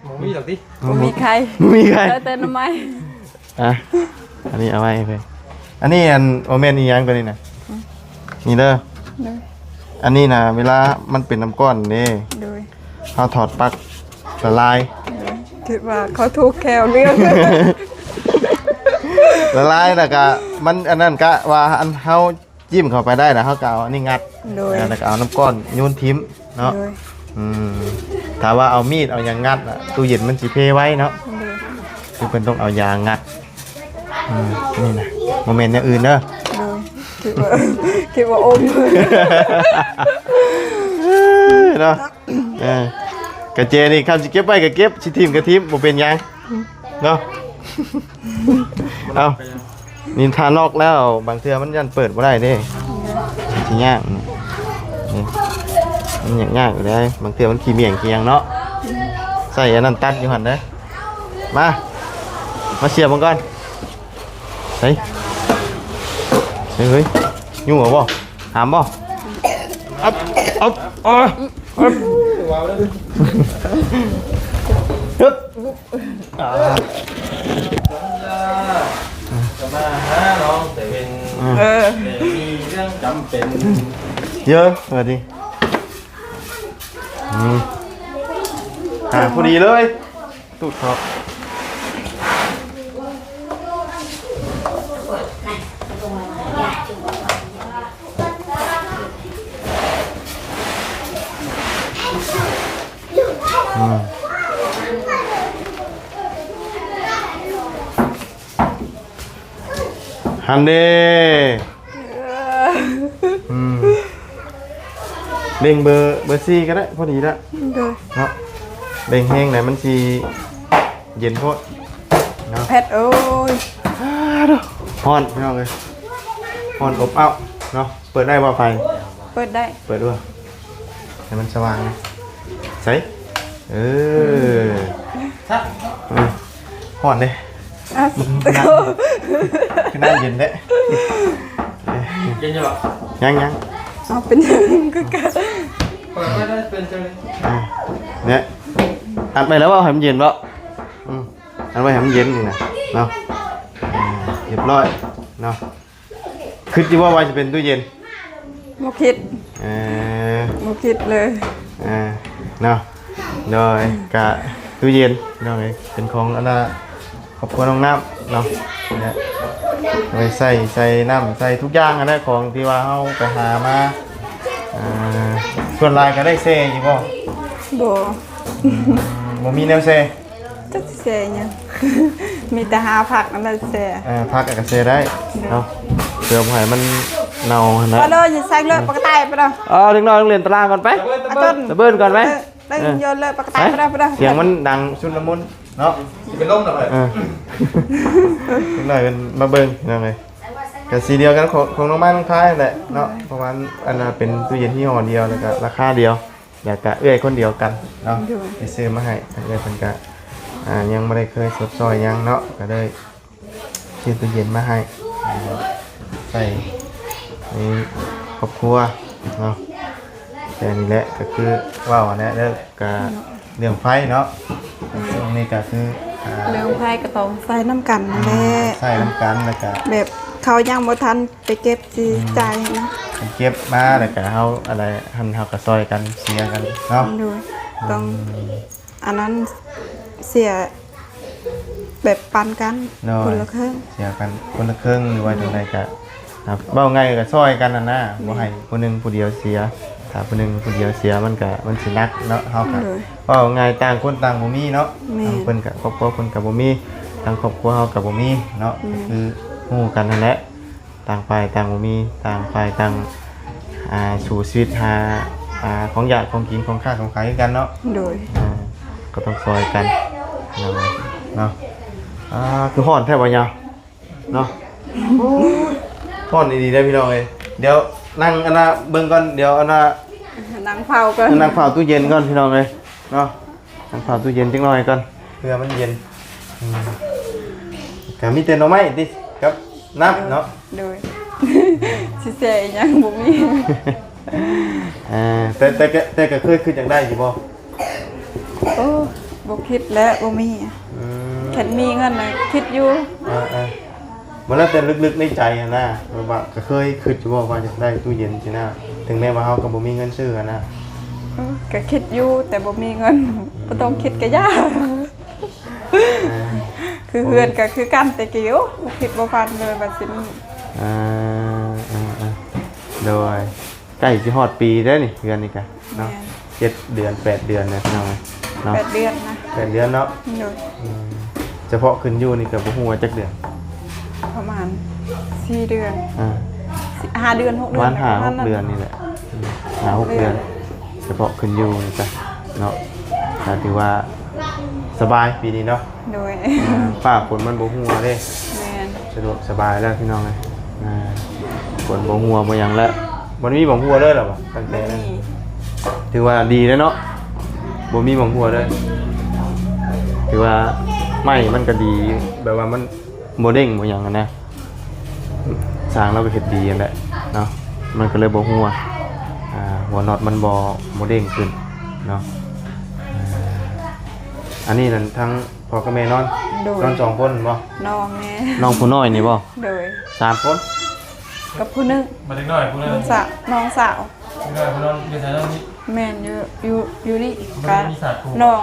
ບໍ່ມີດອກຕິ ບໍ່ມີໄຂ່ ບໍ່ມີໄຂ່ ໃສ່ແຕ່ໜໍ່ໄມ້. ອ່ະ ອັນນີ້ເອົາໄວ້ໃຫ້ເພິ່ນ. ອັນນີ້ ອັນ ບໍ່ແມ່ນອີ່ຫຍັງໂຕນີ້ນະ. ອືມ ນີ້ເດີ. ໂດຍ. ອັນນີ້ນະ ເວລາມັນເປັນນ້ຳກ້ອນເດ້. ໂດຍ. ເຮົາຖອດປັກລະລາຍ. ໂດຍ. ຄິດວ່າເຂົາຖືກແຄວເລື່ອງ ລະລາຍແລ້ວກະມັນອັນນັ້ນ ກະວ່າອັນເຮົາ ຈິ້ມເຂົ້າໄປໄດ້ລະ ເຮົາກະເອົາອັນນີ້ງັດ. ໂດຍ. ແລ້ວກະເອົານ້ຳກ້ອນໂຍນຖິ້ມເນາະ. ໂດຍ. ອືມ ຖ້າວ່າເອົາມີດເອົາຫຍັງງັດລະ ຕູ້ເຢັນມັນຊິເພໄວເນາະ. ໂດຍ. ຄືເພິ່ນຕ້ອງເອົາຢາງັດ. ອືມ ນີ້ນະ ບໍ່ແມ່ນຢ່າງອື່ນເດີ. ໂດຍ. ຄິດວ່າ ຄິດວ່າອົມ ເນາະ. ເອີ ກະແຈນີ້ ຄັນຊິເກັບໄວ້ກະເກັບ ຊິຖິ້ມກະຖິ້ມ ບໍ່ເປັນຫຍັງ ອືມ ເນາະ. ເອົາ ນີ້ຖ້າລັອກແລ້ວ ບາງເທື່ອມັນຢ້ານເປີດບໍ່ໄດ້ເດ້ ຊິຍາກ. ນີ້ ນີ້ ມັນຍາກໆຢູ່ເດ້ ບາງເທື່ອມັນຂີ້ໝ້ຽງຂີ້ຫຍັງເນາະ. ໃສ່ອັນນັ້ນຕັດຢູ່ຫັ້ນເດ້. ມາ ມາສຽບເບິ່ງກ່ອນ. ໃສ່ ໃສ່ ເຮີ້ຍ ຫຍຸ້ງເອົາບໍ່? ຫາມບໍ່? ອັບ ອັບ ເອີ ອັບ ຮຶບ ອ່າ ຈະມາຫານ້ອງແຕ່ເວັນ ເອີ ແຕ່ມີເລື່ອງຈຳເປັນ. ເຢີ ສະຫວັດດີ. ອືມ ອ່າ ພໍດີເລີຍ. ຕູດເຂົ້າ. ອືມ ຫັ້ນເດ້. ອືມ ເລັ່ງເບີ ເບີສີ່ກະໄດ້ ພໍດີລະ. ໂດຍ. ເນາະ ເລັ່ງແຮງໄດ໋ ມັນຊິເຢັນໂພດເນາະ. ແພັດ ໂອ້ຍ ຮ້ອນພີ່ນ້ອງເອີຍ ຮ້ອນອົບເອົ້າເນາະ. ເປີດໄດ້ບໍ່ໄຟ? ເປີດໄດ້. ເປີດດ້ວຍ ໃຫ້ມັນສະຫວ່າງນະ. ໃສ່ ເອີ ອືມ ຮ້ອນເດ້. ອ່ະ ຄືນ້ຳເຢັນແທ້. ເຢັນຢູ່ບໍ່? ຍັງໆ. ເອົາ ເປັນຫຍັງຄືກັນ? ເປີດໄວ້ໄດ້ ເປັນຈັ່ງໃດ? ອ່າ ເນຍ ອັດໄວ້ແລ້ວເວົ້າໃຫ້ມັນເຢັນບໍ່? ອືມ ອັດໄວ້ໃຫ້ມັນເຢັນນີ້ນະ. ເນາະ ອ່າ ຮຽບຮ້ອຍເນາະ. ຄິດຢູ່ບໍ່ວ່າຈະເປັນຕູ້ເຢັນ? ບໍ່ຄິດ ເອີ ບໍ່ຄິດເລີຍ ເອີ ເນາະ. ໂດຍ ກະຕູ້ເຢັນເນາະ ເປັນຂອງອັນນ່າ ຄອບຄົວນ້ອງນ້ຳເນາະ ເນຍ ໄວ້ໃສ່ ໃສ່ນ້ຳ ໃສ່ທຸກຢ່າງຫັ້ນແຫຼະ ຂອງທີ່ວ່າເຮົາໄປຫາມາ. ອ່າ ສ່ວນຫຼາຍກໍໄດ້ແຊ່ຢູ່ບໍ່? ບໍ່ ອືມ ບໍ່ມີແນວແຊ່ ຈັກຊິແຊ່ຫຍັງ ມີແຕ່ຫາຜັກຫັ້ນແຫຼະແຊ່. ເອີ ຜັກກໍແຊ່ໄດ້ເນາະ ເພື່ອບໍ່ໃຫ້ມັນເນົ່າຫັ້ນນະ. ເອົາເລີຍ ໃສ່ເລີຍ ປາກະຕ່າຍໄປເນາະ. ເອີ ເດັກນ້ອຍລົງຫຼິ້ນຕາລາງກ່ອນໄປ ອາຈົນ ຕະເບີນກ່ອນໄປ. ເອີ ເອີ ໂຍນເລີຍ ປາກະຕ່າຍໄປເນາະ ໄປເນາະ. ສຽງມັນດັງຊຸນລະມຸນເນາະ ຊິເປັນລົມແລ້ວ. ເອີ ເດັກນ້ອຍເພິ່ນມາເບິ່ງພີ່ນ້ອງເອີຍ ກໍສີດຽວກັນຂອງ ຂອງນ້ອງມາຍນ້ອງທາຍຫັ້ນແຫຼະເນາະ ເພາະວ່າອັນນ່າເປັນຕູ້ເຢັນຍີ່ຫໍ້ດຽວ ແລ້ວກໍລາຄາດຽວ ແລ້ວກະເອື້ອຍຄົນດຽວກັນເນາະ ໂດຍ ທີ່ຊື້ມາໃຫ້. ເອື້ອຍເພິ່ນກະ ອ່າ ຍັງບໍ່ໄດ້ເຄີຍຊົດຊ່ອຍຫຍັງເນາະ ກະເລີຍຊື້ຕູ້ເຢັນມາໃຫ້ ໃຊ້ໃນຄອບຄົວເນາະ. ແຕ່ນີ້ແຫຼະ ກະຄືເວົ້າຫັ້ນແຫຼະເດີ ກະເລື່ອງໄຟເນາະ ຊ່ວງນີ້ກະຄື ອ່າ ເລື່ອງໄຟກໍຕ້ອງໃຊ້ນຳກັນນັ້ນແຫຼະ ໃຊ້ນຳກັນ ແລ້ວກະແບບເຂົາຍັງບໍ່ທັນ ໄປເກັບຊິ ອືມ ຈ່າຍເນາະ ໄປເກັບມາ ແລ້ວກະເຮົາອັນໃດຫັ້ນ ເຮົາກໍຊ່ອຍກັນເສຍກັນເນາະ. ໂດຍ ອືມ ຕ້ອງອັນນັ້ນເສຍແບບປັນກັນ ໂດຍ ຄົນລະເຄິ່ງ ເສຍກັນຄົນລະເຄິ່ງ ຫຼືວ່າ ໂດຍ ຈັ່ງໃດກໍ ເວົ້າງ່າຍກໍຊ່ອຍກັນຫັ້ນນະ ແມ່ນ ບໍ່ໃຫ້ຜູ້ໜຶ່ງຜູ້ດຽວເສຍ. ຖ້າຜູ້ໜຶ່ງຜູ້ດຽວເສຍ ມັນກໍ ມັນຊິໜັກເນາະ ເຮົາກໍ ໂດຍ ເວົ້າງ່າຍຕ່າງຄົນຕ່າງບໍ່ມີເນາະ. ແມ່ນ ທາງເພິ່ນກໍ ຄອບຄົວເພິ່ນກໍບໍ່ມີ ທາງຄອບຄົວເຮົາກໍບໍ່ມີເນາະ. ແມ່ນ ກໍຄືຮູ້ກັນຫັ້ນແຫຼະ ຕ່າງຝ່າຍຕ່າງບໍ່ມີ ຕ່າງຝ່າຍຕ່າງ ອ່າ ສູ້ຊີວິດຫາ ອ່າ ຂອງຢາກຂອງກິນຂອງຄ້າຂອງຂາຍຄືກັນເນາະ. ໂດຍ ອ່າ ກໍຕ້ອງຊ່ອຍກັນເນາະ ເນາະ. ອ່າ ຄືຮ້ອນແທ້ບໍ່ຍາວເນາະ. ໂອ້ຍ ຮ້ອນອີ່ຫຼີເດ້ພີ່ນ້ອງເອີຍ. ດຽວນັ່ງອັນນ່າເບິ່ງກ່ອນ ດຽວອັນນ່ານັ່ງເຝົ້າກ່ອນ ນັ່ງເຝົ້າຕູ້ເຢັນກ່ອນພີ່ນ້ອງເອີຍເນາະ. ທັງເຝົ້າຕູ້ເຢັນຈັກໜ້ອຍກ່ອນ ເພື່ອມັນເຢັນ. ອືມ ກໍມີແຕ່ໜໍ່ໄມ້ຕິ ກັບນ້ຳເນາະ. ໂດຍ ຊິແຊ່ອີ່ຫຍັງ ບໍ່ມີ. ເອີ ແຕ່ ແຕ່ ແຕ່ກໍເຄີຍຄິດຢາກໄດ້ຢູ່ບໍ່? ໂອ້ ບໍ່ຄິດແຫຼະ ບໍ່ມີ. ອືມ ຄັນມີເງິນນະຄິດຢູ່. ເອີໆ ບໍ່ ແລ້ວແຕ່ລຶກໆໃນໃຈຫັ້ນນະ ແບບວ່າກໍເຄີຍຄິດຢູ່ບໍ່ວ່າຢາກໄດ້ຕູ້ເຢັນຊີ້ນະ ເຖິງແມ້ວ່າເຮົາກໍບໍ່ມີເງິນຊື້ຫັ້ນນະ? ເອີ ກໍຄິດຢູ່ ແຕ່ບໍ່ມີເງິນ. ອືມ ບໍ່ຕ້ອງຄິດກໍຢ່າ. ເອີ ຄືເຮືອນກໍຄືກັນແຕ່ກີ້ ໂອ້ ບໍ່ຄິດບໍ່ຝັນເລີຍວ່າຊິມີ. ອ່າ ອ່າໆ ໂດຍ ໃກ້ຊິຮອດປີແລ້ວນີ້ ເຮືອນນີ້ກະເນາະ. ແມ່ນ ເຈັດເດືອນແປດເດືອນແລ້ວພີ່ນ້ອງເອີຍເນາະ. ແປດເດືອນນະ ແປດເດືອນເນາະ. ໂດຍ ອືມ ສະເພາະຂຶ້ນຢູ່ນີ້ກໍບໍ່ຮູ້ວ່າຈັກເດືອນ ປະມານສີ່ເດືອນ. ອ່າ ຫ້າເດືອນ ຫົກເດືອນ ປະມານຫ້າຫົກເດືອນນີ້ແຫຼະ. ອືມ ຫ້າຫົກເດືອນ ສະເພາະຂຶ້ນຢູ່ນີ້ກະເນາະ ກໍຖືວ່າສະບາຍປີນີ້ເນາະ. ໂດຍ ອ່າ ຟ້າຝົນມັນບໍ່ຮົ່ວເດ້. ແມ່ນ ສະດວກສະບາຍແລ້ວພີ່ນ້ອງເອີຍ. ອ່າ ຝົນບໍ່ຮົ່ວບໍ່ຫຍັງແລ້ວ ບໍ່ມີບັກຮົ່ວເລີຍລະບໍ່? ຕັ້ງແຕ່ນັ້ນ ບໍ່ມີ ຖືວ່າດີເດ້ເນາະ ບໍ່ມີບັກຮົ່ວເລີຍ. ຖືວ່າໄມ້ມັນກໍດີ ແບບວ່າມັນບໍ່ເດ້ງບໍ່ຫຍັງຫັ້ນນະ. ຊ່າງລາວກໍເຮັດດີຫັ້ນແຫຼະເນາະ ມັນກໍເລີຍບໍ່ຮົ່ວ. ອ່າ ຫົວນັອດມັນບໍ່ ບໍ່ເດ້ງຂຶ້ນເນາະ. ອ່າ ອັນນີ້ນັ້ນທັງ ພໍ່ກັບແມ່ນອນ? ໂດຍ ນອນສອງຄົນແມ່ນບໍ່? ນ້ອງແນ່ ນ້ອງຜູ້ນ້ອຍນີ້ບໍ່? ໂດຍ ສາມຄົນ ກັບຜູ້ໜຶ່ງ ມາເດັກນ້ອຍຜູ້ໜຶ່ງ ນ້ອງສາວ ນ້ອງສາວ ເດັກນ້ອຍຜູ້ນອນຢູ່ໃສນອນນີ້? ແມ່ນ ຢູ່ ຢູ່ ຢູ່ນີ້ ບໍ່ໄດ້ມີສາດປູ ນ້ອງ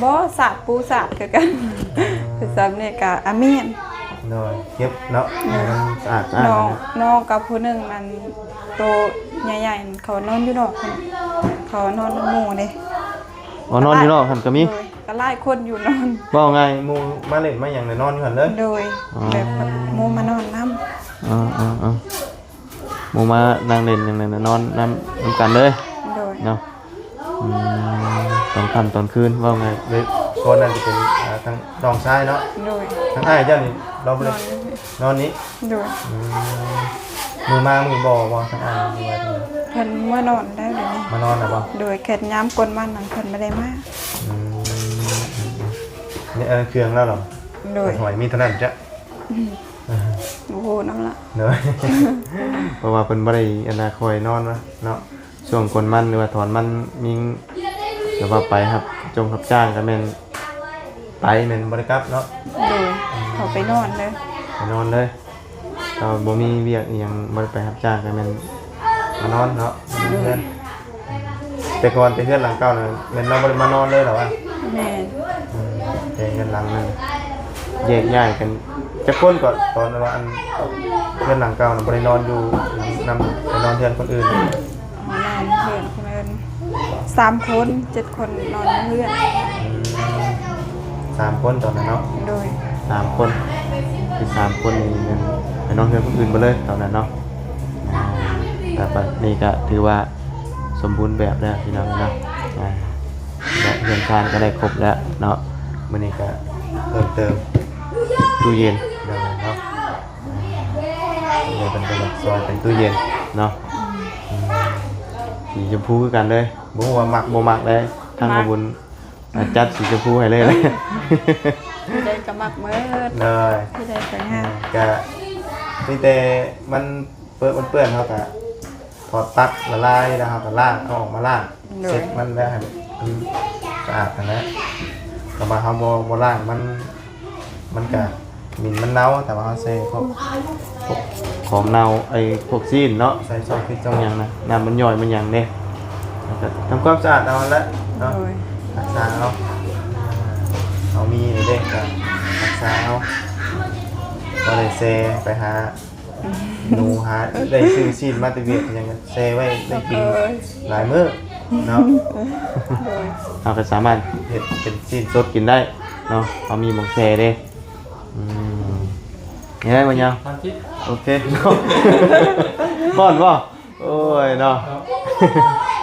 ບໍ່ ສາດປູສາດຄືກັນ. ອືມ ຄືຊ້ຳນີ້ກະອາມຽນ ໂດຍ ເກັບເນາະ ອືມ ໃຫ້ມັນສະອາດສະອ້ານ. ນ້ອງ ນ້ອງກັບຜູ້ໜຶ່ງນັ້ນ ໂຕໃຫຍ່ໆ ເຂົານອນຢູ່ນອກພຸ້ນ ເຂົານອນນຳໝູ່ເດ້. ອໍ ນອນຢູ່ນອກຫັ້ນກໍມີ ໂດຍ ກໍຫຼາຍຄົນຢູ່ນອນ. ເວົ້າງ່າຍ ໝູ່ມາຫຼິ້ນມາຫຍັງນະ ນອນຢູ່ຫັ້ນເລີຍ. ໂດຍ ອໍ ແບບໝູ່ມານອນນຳ. ເອີໆໆ ໝູ່ມານັ່ງຫຼິ້ນຫຍັງນະ ນອນນຳ ນຳກັນເລີຍ. ໂດຍ ເນາະ. ອືມ ຕອນຄ່ຳຕອນຄືນ ເວົ້າງ່າຍ ເລີຍ ສ່ວນນັ້ນຈະເປັນ ອ່າ ທາງນ້ອງຊາຍເນາະ. ໂດຍ ທາງອ້າຍເຈົ້ານີ້ ລາວບໍ່ໄດ້ ນອນຢູ່ ນອນນີ້. ໂດຍ ອືມ ມື້ມາມື້ບໍ່ ບໍ່ ທາງອ້າຍ ເພິ່ນເມືອນອນແລ້ວດຽວນີ້ ມານອນແລ້ວບໍ່? ໂດຍ ແຄ່ຍາມກົນວັນນັ້ນເພິ່ນບໍ່ໄດ້ມາ. ອືມ ນີ້ ເອີ ເຄື່ອງລາວເນາະ. ໂດຍ ຫອຍມີເທົ່ານັ້ນຈ້ະ. ອືມ ບໍ່ຮູ້ນຳລະ ໂດຍ ເພາະວ່າເພິ່ນບໍ່ໄດ້ ອັນນ່າ ຄ່ອຍນອນເນາະ. ຊ່ວງກົນມັນ ຫຼືວ່າຖອນມັນ ມີແບບວ່າໄປຮັບຈົງຮັບຈ້າງກໍແມ່ນໄປ ແມ່ນບໍ່ໄດ້ກັບເນາະ. ໂດຍ ອືມ ເຂົາໄປນອນເລີຍ ໄປນອນເລີຍ. ເຮົາບໍ່ມີວຽກອີ່ຫຍັງ ບໍ່ໄດ້ໄປຮັບຈ້າງ ກໍແມ່ນມານອນເນາະ ມານອນເຮືອນ. ໂດຍ ແຕ່ກ່ອນແຕ່ເຮືອນຫຼັງເກົ່ານະ ແມ່ນເຮົາບໍ່ໄດ້ມານອນເລີຍເນາະ? ແມ່ນ. ອືມ ແຕ່ເຮືອນຫຼັງນັ້ນແຍກຍ້າຍກັນຈັກຄົນກໍ ຕອນວ່າອັນ ເຮືອນຫຼັງເກົ່ານະ ບໍ່ໄດ້ນອນຢູ່ນຳ ໄປນອນເຮືອນຄົນອື່ນ. ນອນເຮືອນຄົນອື່ນ ສາມຄົນ ເຈັດຄົນນອນເຮືອນ. ອືມ ສາມຄົນຕອນນັ້ນເນາະ? ໂດຍ ສາມຄົນ ຄືສາມຄົນນີ້ແມ່ນໄປນອນເຮືອນຄົນອື່ນເບິດເລີຍຕອນນັ້ນເນາະ. ອ່າ ແຕ່ບັດນີ້ກໍຖືວ່າສົມບູນແບບແລ້ວພີ່ນ້ອງເນາະ. ອ່າ ແລະ ເຮືອນຊານກໍໄດ້ຄົບແລ້ວເນາະ. ມື້ນີ້ກໍເພີ່ມເຕີມຕູ້ເຢັນເນາະ. ເອີ ເພິ່ນກໍຢາກຊ່ອຍເປັນຕູ້ເຢັນເນາະ. ອືມ ອືມ ສີຊົມພູຄືກັນເລີຍ ບໍ່ຮູ້ວ່າມັກບໍ່ມັກເດ້. ທາງ ມັກ ບ່າວບຸນ ອາ ຈັດສີຊົມພູໃຫ້ເລີຍ ຜູ້ໃດກໍມັກເໝິດ. ໂດຍ ຜູ້ໃດກໍງາມ. ອືມ ກະມີແຕ່ມັນເປື້ອນ ມັນເປື້ອນ ເຮົາກະຖອດປັກລະລາຍ ແລ້ວເຮົາກະລ້າງ ເອົາອອກມາລ້າງ ໂດຍ ເຊັດມັນແລ້ວໃຫ້ມັນສະອາດຫັ້ນແຫຼະ. ແຕ່ວ່າເຮົາບໍ່ ບໍ່ລ້າງມັນ ມັນກະໝິ່ນ ມັນເນົ່າ. ແຕ່ວ່າເຮົາໃສ່ພວກ ພວກຂອງເນົ່າ ໄອ້ພວກຊີ້ນເນາະ ໃສ່ຊ່ອງຟິດຊ່ອງຫຍັງນະ ນ້ຳມັນຍ່ອຍມັນຫຍັງເດ້ ແລ້ວກໍທຳຄວາມສະອາດເອົາຫັ້ນແຫຼະເນາະ. ໂດຍ ຮັກສາເອົາ ເຮົາມີນີ້ເດ້ ກໍຮັກສາເອົາ ບໍ່ໄດ້ແຊ່ໄປຫາ ໜູຫາໄດ້ຊື້ຊີ້ນມາແຕ່ຫວຽດຫຍັງແຊ່ໄວ້ໄດ້ກິນ ເອີ ຫຼາຍມື້ເນາະ. ໂດຍ ເຮົາກໍສາມາດເຮັດເປັນຊີ້ນສົດກິນໄດ້ເນາະ ເຮົາມີໝ່ອງແຊ່ເດ້. ອືມ ນີ້ໄດ້ບໍ່ຍາວ? ໂອເຄ ກ່ອນບໍ່? ໂອ້ຍເນາະ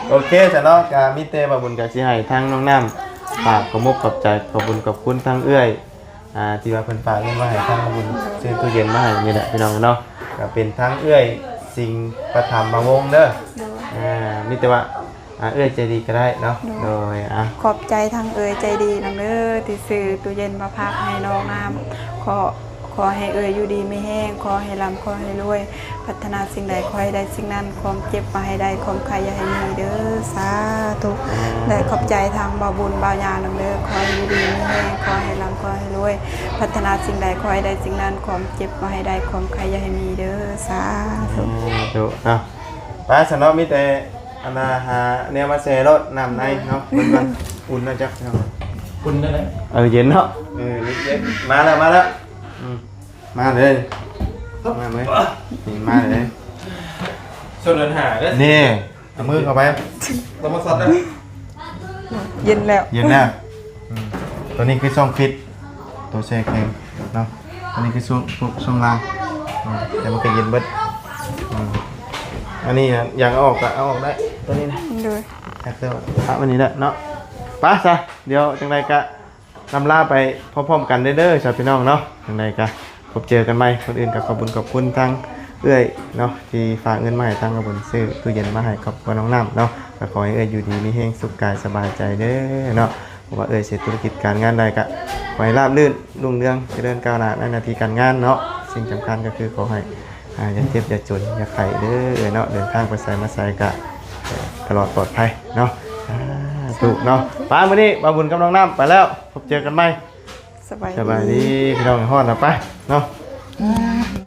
ໂອເຄຊະເນາະ. ກໍມີແຕ່ບ່າວບຸນກໍຊິໃຫ້ທາງນ້ອງນ້ຳ ຝາກຂອບມຸກຂອບໃຈ ຂອບບຸນຂອບຄຸນທາງເອື້ອຍ ອ່າ ທີ່ວ່າເພິ່ນຝາກເງິນມາໃຫ້ທາງບຸນ ຊື້ຕູ້ເຢັນມາໃຫ້ນີ້ແຫຼະພີ່ນ້ອງເນາະ. ກໍເປັນທາງເອື້ອຍສິງປະຖຳມະວົງເດີ. ໂດຍ ອ່າ ມີແຕ່ວ່າ ອ່າ ເອື້ອຍໃຈດີກໍໄດ້ເນາະ. ໂດຍ ໂດຍ ອ່າ ຂອບໃຈທາງເອື້ອຍໃຈດີນຳເດີ ທີ່ຊື້ຕູ້ເຢັນມາຝາກໃຫ້ນ້ອງນ້ຳ. ຂໍ ຂໍໃຫ້ເອື້ອຍຢູ່ດີມີແຮງ ຂໍໃຫ້ລ່ຳ ຂໍໃຫ້ລວຍ ປາດຖະໜາສິ່ງໃດຂໍໃຫ້ໄດ້ສິ່ງນັ້ນ ຄວາມເຈັບບໍ່ໃຫ້ໄດ້ ຄວາມໄຂ້ຢ່າໃຫ້ມີເດີ ສາທຸ. ແລະ ຂອບໃຈທາງບ່າວບຸນບ່າວຍານຳເດີ ຂໍໃຫ້ຢູ່ດີມີແຮງ ຂໍໃຫ້ລ່ຳ ຂໍໃຫ້ລວຍ ປາດຖະໜາສິ່ງໃດຂໍໃຫ້ໄດ້ສິ່ງນັ້ນ ຄວາມເຈັບບໍ່ໃຫ້ໄດ້ ຄວາມໄຂ້ຢ່າໃຫ້ມີເດີ ສາທຸ. ສາທຸ. ເອົາ ໄປຊະເນາະ ມີແຕ່ອັນນ່າ ຫາແນວມາແຊ່ໂລດ ນ້ຳໃນເນາະ ເບິ່ງກ່ອນ ອຸ່ນນະຈັກ ອຸ່ນນັ້ນແຫຼະ ເອີ ເຢັນເນາະ ເອີ ເຢັນ ເຢັນ ມາແລ້ວ ມາແລ້ວ ອືມ ມາເລີຍ ມາເລີຍ ນີ້ ມາເລີຍ ຊົນເດີນຫາເດີ ນີ້ ເອົາມືເຂົ້າໄປ ລະມາຊັດເດີ ເຢັນແລ້ວ ເຢັນແລ້ວ ອືມ ຕົວນີ້ຄືຊ່ອງຟິດ ຕົວແຊ່ແຂງເນາະ ອັນນີ້ຄືຊ່ວງ ພວກຊ່ວງລ່າງ ອືມ ແຕ່ມັນກໍເຢັນເບິດ ອືມ ອັນນີ້ນະ ຢາກເອົາອອກກໍເອົາອອກໄດ້ ຕົວນີ້ນະ ໂດຍ ແອັກເຊີ ປະມານນີ້ແຫຼະເນາະ. ໄປຊະ ດຽວຈັ່ງໃດກະ ລຳລາໄປພ້ອມໆກັນເດີ ເດີຊະພີ່ນ້ອງເນາະ. ຈັ່ງໃດກະພົບເຈີກັນໃໝ່ ກ່ອນອື່ນກະຂອບບຸນຂອບຄຸນທາງເອື້ອຍເນາະ ທີ່ຝາກເງິນມາໃຫ້ທາງບ່າວບຸນ ຊື້ຕູ້ເຢັນມາໃຫ້ຄອບຄົວນ້ອງນ້ຳເນາະ. ກະຂໍໃຫ້ເອື້ອຍຢູ່ດີມີແຮງ ສຸກກາຍສະບາຍໃຈເດີເນາະ. ບໍ່ວ່າເອື້ອຍຊິທຸລະກິດການງານໃດກະຂໍໃຫ້ລາບລື່ນ ຮຸ່ງເຮືອງ ຈະເລີນກ້າວໜ້າໃນໜ້າທີ່ການງານເນາະ. ສິ່ງສຳຄັນກໍຄືຂໍໃຫ້ ອ່າ ຢ່າເຈັບຢ່າຈົນຢ່າໄຂ້ເດີເອື້ອຍເນາະ. ເດີນທາງໄປໃສມາໃສກະຕະຫຼອດປອດໄພເນາະ. ສາທຸເນາະ. ໄປ ມື້ນີ້ບ່າວບຸນກັບນ້ອງນ້ຳໄປແລ້ວ ພົບເຈີກັນໃໝ່. ສະບາຍ ສະບາຍດີ ດີພີ່ນ້ອງ ຮອດແລ້ວ ໄປເນາະ. ອ່າ